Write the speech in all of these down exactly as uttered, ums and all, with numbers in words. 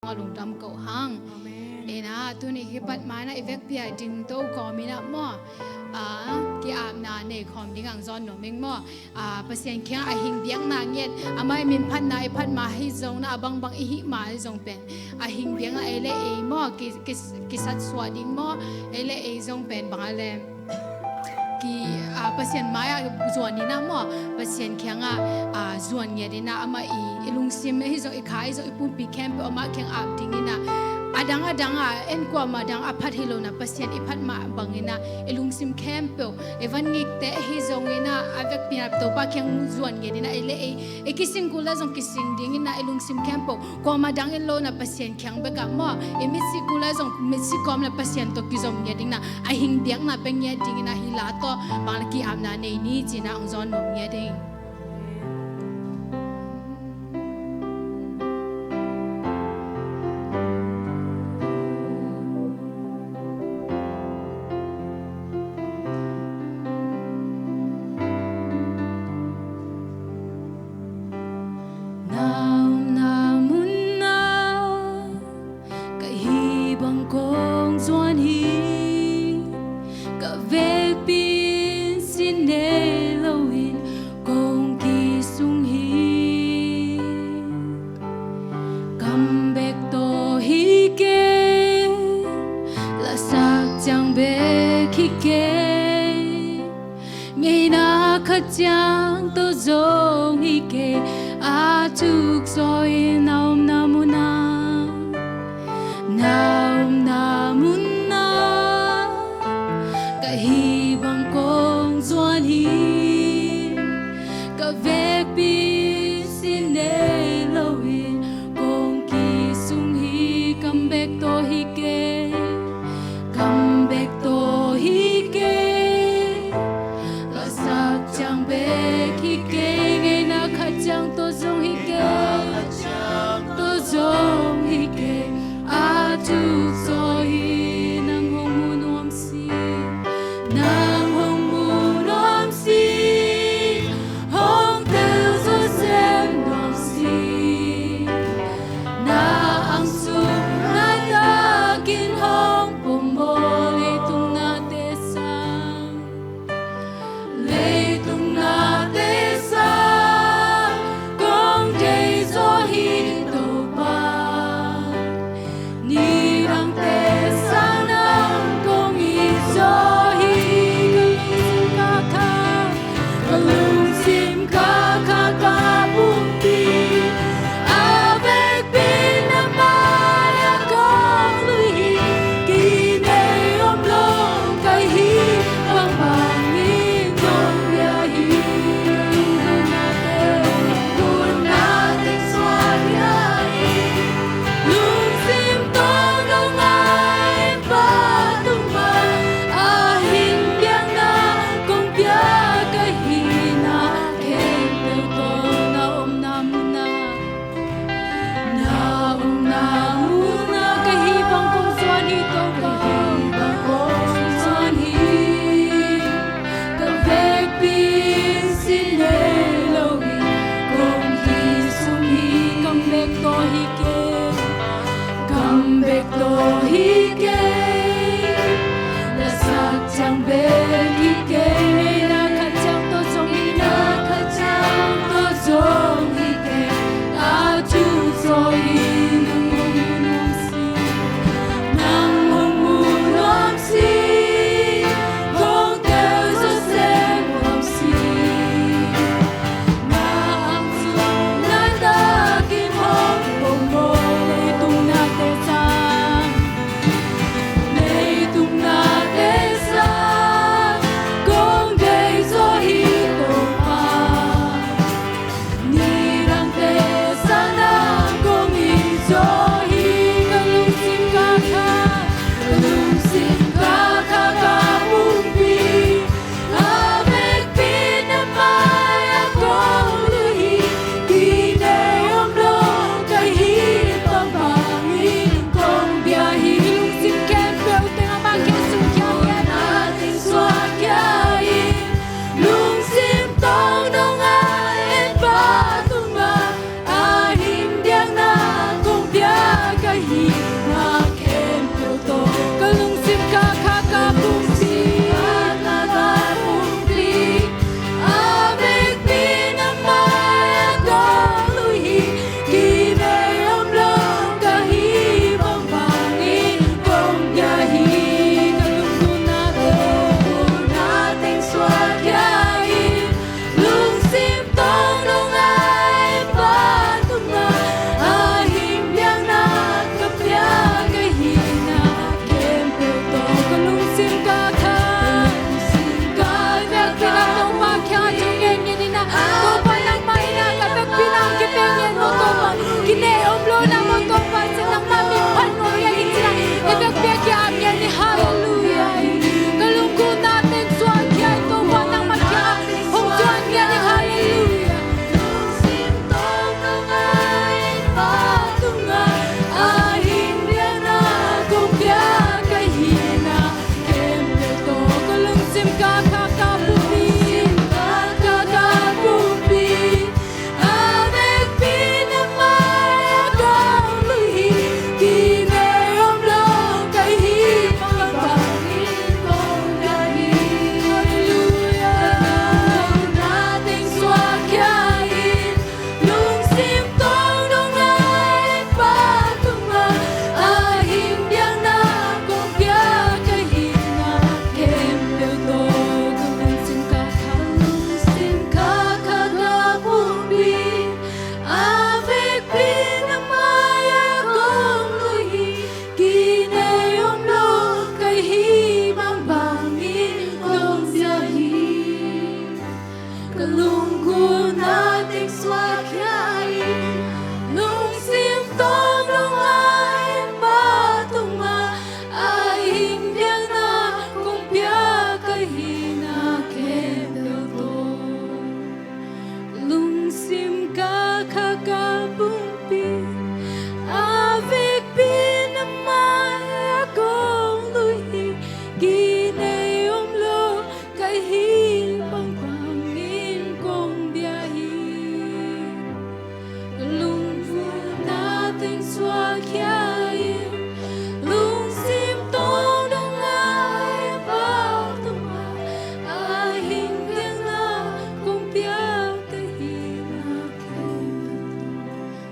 a lungdam ko hang. Amen. Ina tuni kipat mana i vekpi a ding to kawm ina maw, a, ki-apna nei khawm ding ang zawn nuam ing maw. A, Pasian kiang a hing biakna ngiat, amah i min phatna i phat ma hi zong na, a bangbang i hih ma hi zong pen a hing biakna ei le ei maw, ki, ki, kisatsuah ding maw, ei le ei zong pen bang a le ki, a, Pasian mai-ah zuan ina maw, Pasian kiangah, a, zuan ngiat ina amah i, i lungsim ahi zong, i kha ahi zong, i pumpi khempeuh amah kiang ap ding ina, a dang a dang a en kuamah dang a phat hi lo na, Pasian i phat mah bang ina i lungsim khempeuh, i van ngikte ahi zong ina, a vekpi a Topa kiang zuan ngiat ina, ei le ei, i kising kul a zong kising ding ina, i lungsim khempeuh kuamah dang in lo na, Pasian kiang bekah maw, i mitsi kul a zong mitsi kawm na, Pasian tawh kizom ngiat ding na, a hing biakna bek ngiat ding ina, hi la tawh bang la ki-apna nei ni ci ina ang zawn nuam ngiat ding. Na omna munah ka hih bang kong zuan hi. Ka vekpi in sin nei loin kong kisung hi. Kam bek tawh hi kei, lasak ciang bek hi kei. Ngeina khat ciang tawh zong hi kei, a thuk zaw in na omna munah, na omna munah ka hih bang kong zuan hi. Ka vekpi sin nei loin kong kisung hi. Kam bek tawh hi kei, kam bek tawh hi kei. Lasak ciang bek hi kei, ngeina khat ciang tawh zong hi kei. Ka lungsim ka kha ka pumpi, ka kha ka pumpi, a vekpi na mai-ah kong lui hi. Kinei om lo ka hih bangbangin kong dia hi. Ka lunggulhna teng, lunggulhna teng suak khia in, lungsim tawng dong a, Pa tungah a hing biakna ka pia ka hihna khempeuh tawh ka lungsim ka kha, ka kha, ka kha. Topa kiangah thu ngen ngen in ah, Topa nangmah in ah ka vekpi na hong kipia ngen maw Topa. Kinei om lo na maw Topa, ci nangmah min phat ngawh ngen in ci na, ka vekpi a ki-ap ngen in. Halleluiah. Ka lunggulhna teng suak khia in, Topa nangmah kiangah hong zuan ngen in. Halleluiah. Lungsim tawng dong a, Pa tungah a hing biakna kong pia ka hihna khempeuh tawh ka lungsim ka kha ka pumpi, ka kha ka pumpi, a vekpi na mai-ah kong lui hi. Kinei om lo ka hih bangbangin kong dia hi. Halleluiah. Lunggulhna teng suak khia in, lungsim tawng dong a, Pa tungah a hing biakna kong pia ka hihna khempeuh tawh ka lungsim ka kha, lungsim ka kha ka pumpi, a vekpi na mai-ah kong lui hi. Kinei om lo ka hih bangbangin kong dia hi. Ka lunggulhna teng suak khia in, lungsim tawng dong a, Pa tungah a hing biakna kong pia ka hihna khempeuh tawh lungsim ka kha ka pumpi, a vekpi na mai-ah kong lui hi. Kinei om lo ka hih bangbangin kong dia hi. Lunggulhna teng suak khia in, lungsim tawng dong a, Pa tungah a hing biakna kong pia ka hihna khempeuh.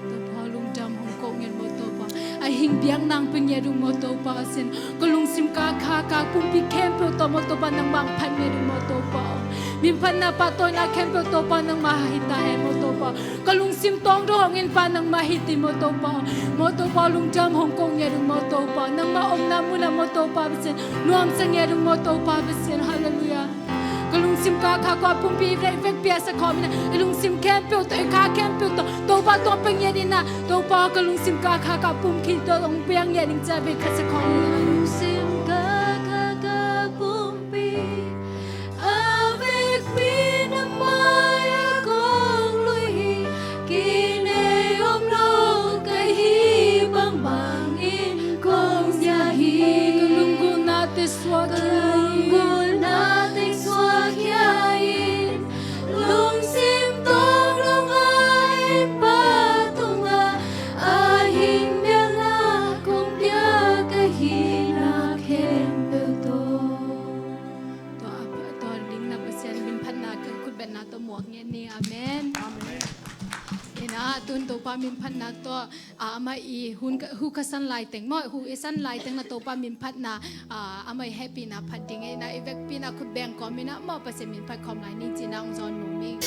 Topa lungdam hong ko ngen maw Topa. A hing biakna hong pia nget uh maw Topa Pasian. Ka lungsim ka kha ka pumpi khempeuh tawh maw Topa nangmah hong phat nget uh maw Topa. Min phatna pahtawina khempeuh Topa nangmah hi ta hen maw Topa. Ka lungsim tawng dong hong in Pa nangmah hi ta maw Topa. Maw Topa lungdam hong ko nget uh maw Topa. Nangmah omna munah maw Topa Pasian. Nuamsa nget uh maw Topa Pasian. Halleluiah. Ka lungsim ka kha ka pumpi vek vekpi a sa khawm in ah, i lungsim khempeuh tawh, i kha khempeuh tawh Topa tawh pia nget in ah, Topa ka lungsim ka kha ka pumpi tawh hong pia nget ning ci a vek khat sa khawm in ah. Lungsim ka kha ka pumpi, a vekpi na mai-ah kong lui hi. Kinei om lo ka hih bangbangin kong dia hi. Ka lunggulhna teng suak khia in, ka lunggulhna teng suak khia in, lungsim tawng dong a, Pa tungah a hing biakna kong pia ka hihna khempeuh tawh. Tua, tua ding na Pasian min phatna ka khutbetna tawh muak ngen ni. Amen. Amen. Ina tun Topa min phatna tawh, ah, amah i hun ka, hu ka san lai teng maw, hu i san lai teng na Topa min phatna, ah, amah i hehpihna phat ding ina i vekpi na khut beng kawm ina maw Pasian min phat kawm lai ni ci na hong zawn nuam ing.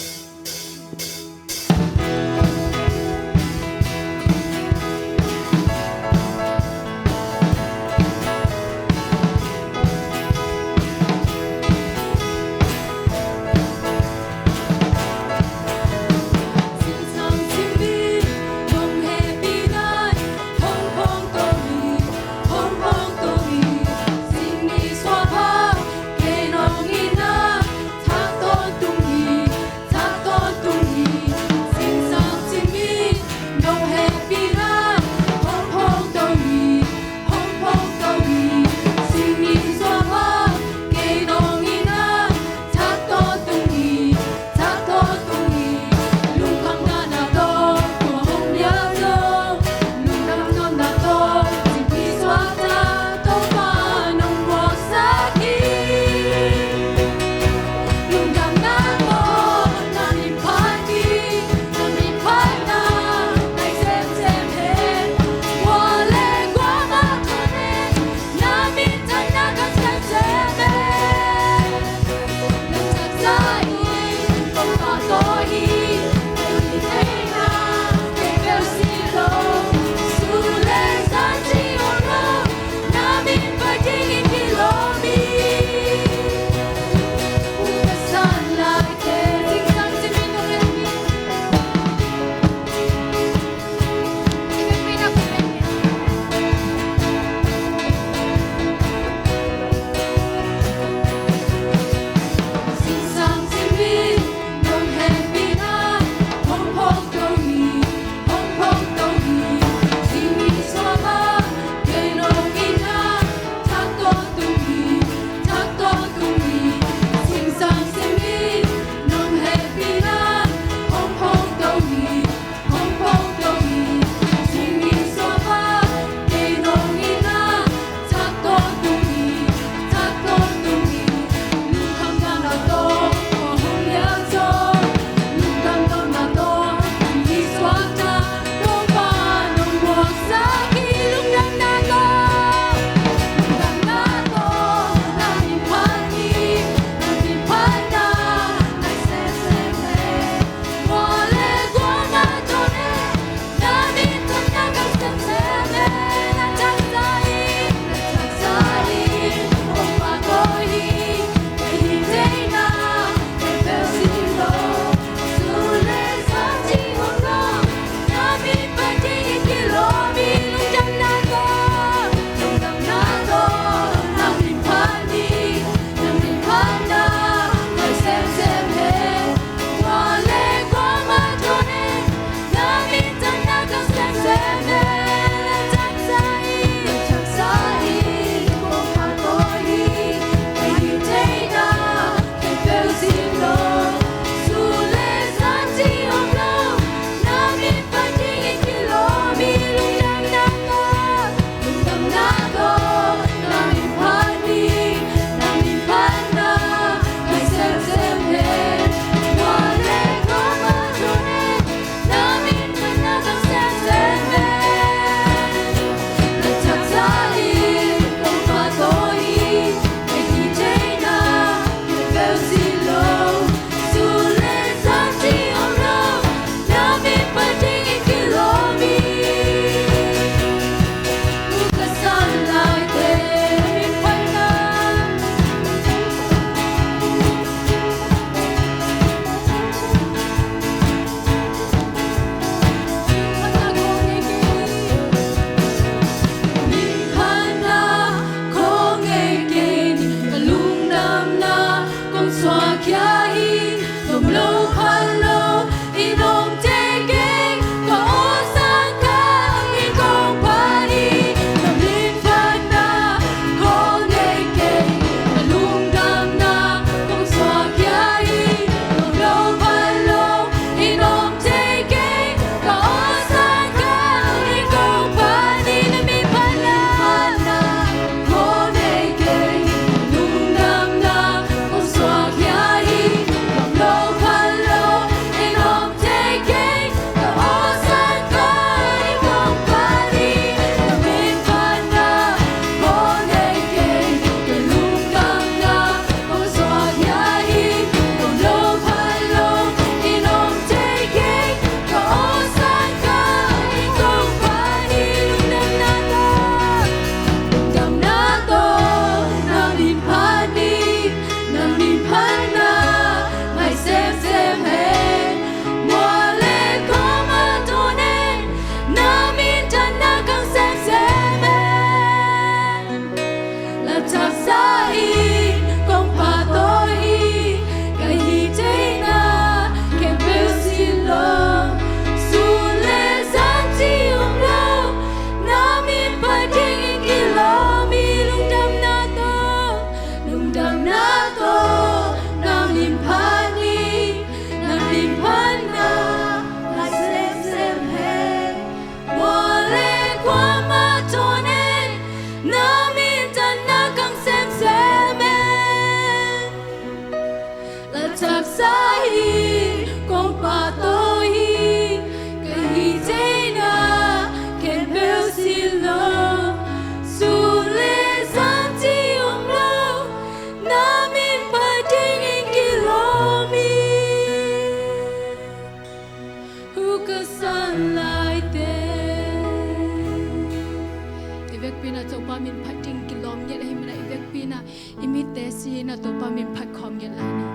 Vekpi in ah Topa min phat ding kilawm ngiat ahih manin ah, i vekpi in ah i mitte si hi in ah Topa min phat khawm ngiat lai ni.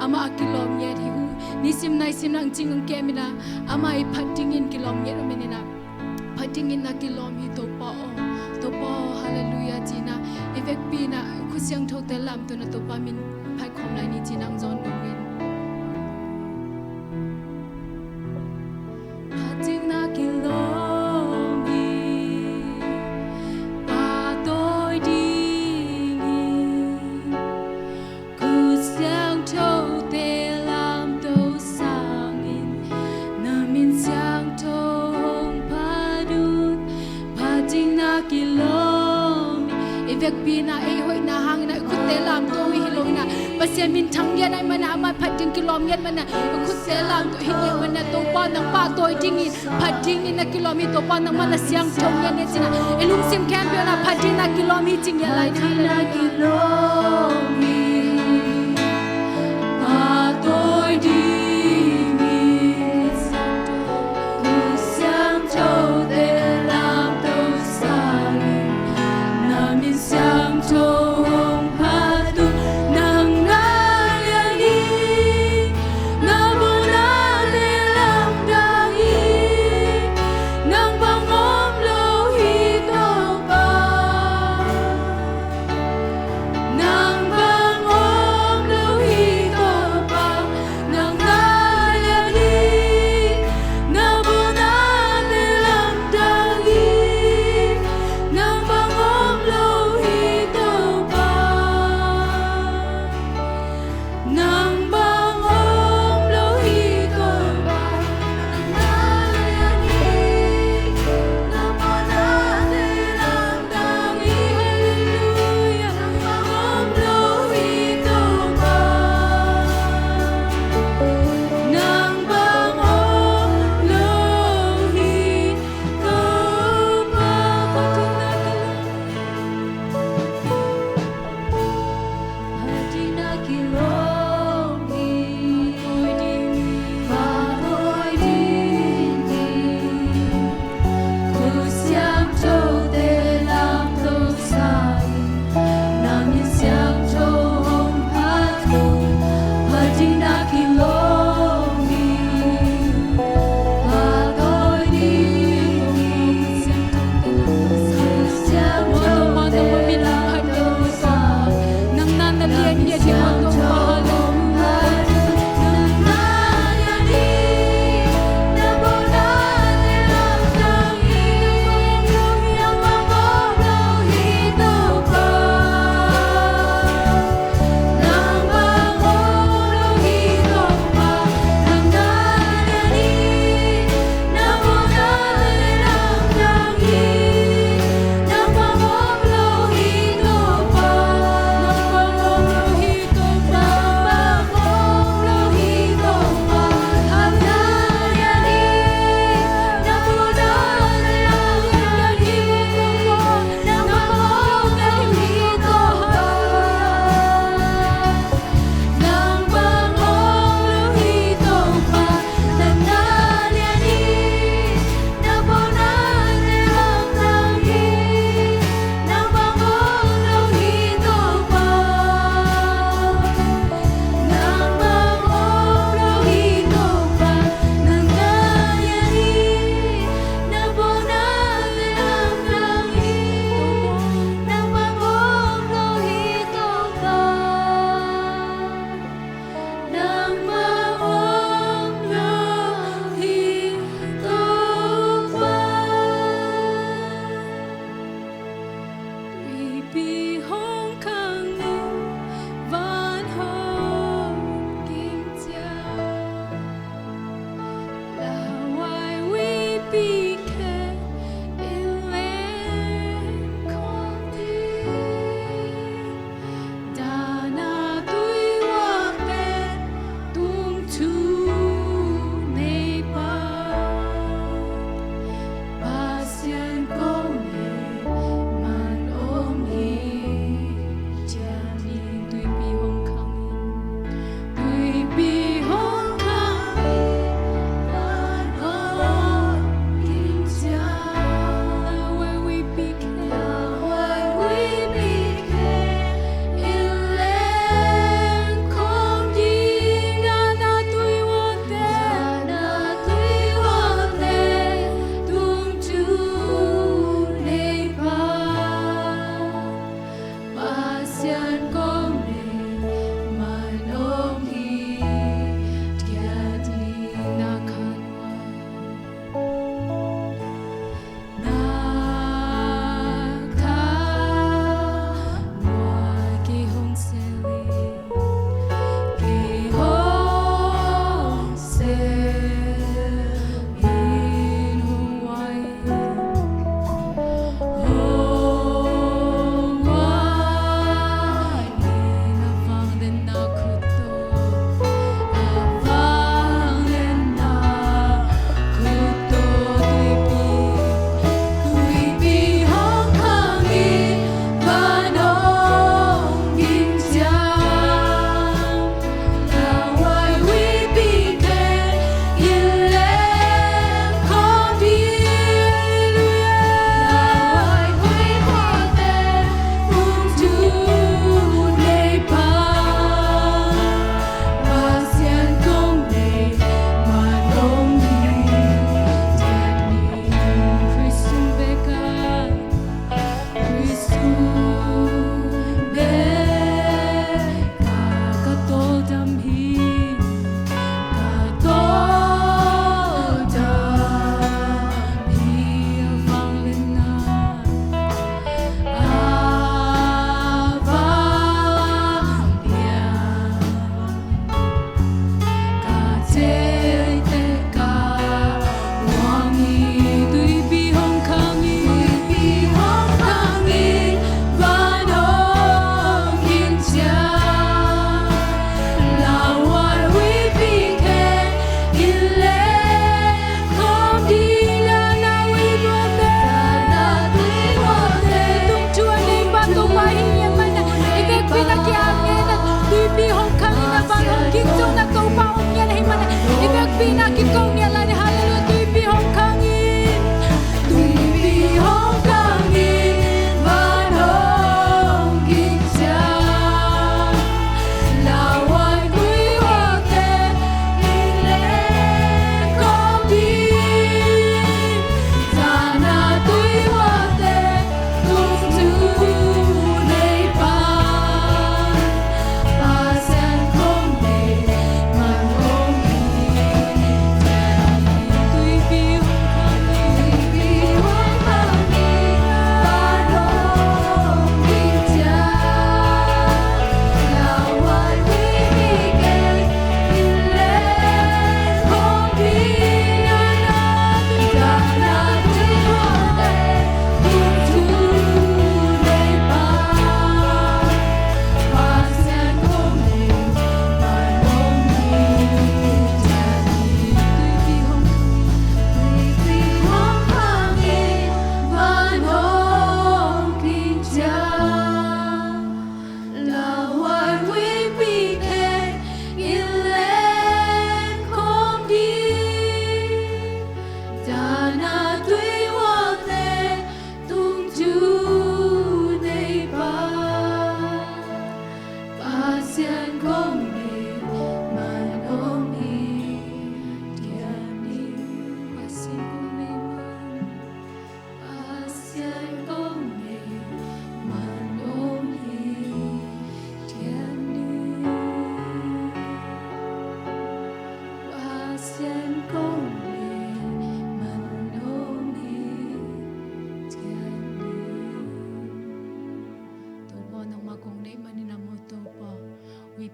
Amah a kilawm ngiat hi uh. Nisim naisim nang cing ang kem in ah, amah i phat dingin kilawm ngiat ahih manin ah, phat dingin na kilawm hi Topa aw. Topa aw, halleluiah ci in ah, i vekpi in ah khut siangthote lamto in ah Topa min phat khawm lai ni ci in ah hong zawn nuam ing. Phat ding na kilawm hi, pahtawi dingin khut siangthote lamto sangin, na min siangtho hong phat un. Phat ding na kilawm hi. I vekpi in ah ei hoihna hangin ah i khutte lamto hi hi lo in ah, Pasian min thang ngiat ahih manin ah, amah phat ding kilawm ngiat manin ah, i khutte lamto hi ngiat manin ah, Topa nang pahtawi dingin, phat dingin na kilawm hi. Topa nangmah na siangtho ngiat ni ci in ah, i lungsim khempeuh in ah phat ding na kilawm hi ci ngiat lai ni. Phat ding na kilawm hi, pahtawi dingin khut siangthote lamto sangin, na min siangtho hong phat un. Nang na lian hi, na mawhnate lamdang hi, nang bang om lo hi Topa.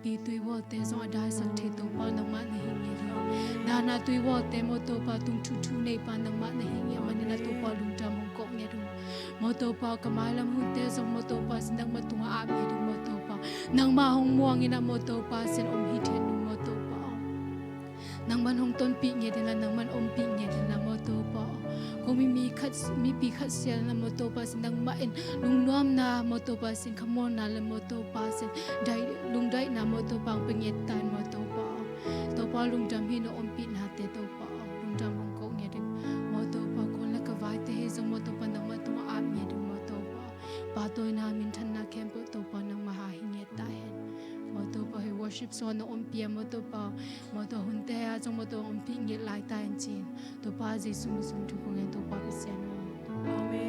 Pi tuihualte zong a daisak thei Topa nangmah na hi ngiat hi. Dana tuihualte maw Topa tung thuthu neipa nangmah na hi ngiat manin a Topa lungdam hong ko ngiat hi. Maw Topa ka mailam hunte zong maw Topa sin nangmah tungah ap ngiat hi maw Topa. Nangmah hong muang in a maw Topa sin om hi thiat hi maw Topa. Nangman hong tonpih ngiat in a nangman ompih ngiat in a maw Topa. Ko mi mi khat mipi khat sial na maw Topa sin nangmah in lungnuamna maw Topa sin khamawlna le maw Topa sin dai lungdaihna maw Topa ang pe ngiat ta in maw Topa. Topa lungdam hi na ompih nate Topa. Lungdam hong ko ngiat in maw Topa ko la ka vaite hi zong maw Topa nangmah tungah ap ngiat in maw Topa. Pahtawina minthanna khempeuh Topa nangmah ha hi ngiat ta hen. Maw Topa hi worship song na ompih a maw Topa. Maw Topa hunte a zong maw Topa ompih ngiat lai ta hen cin. Topa Jesu min sung thu ko ngen Topa Pasian aw. Amen.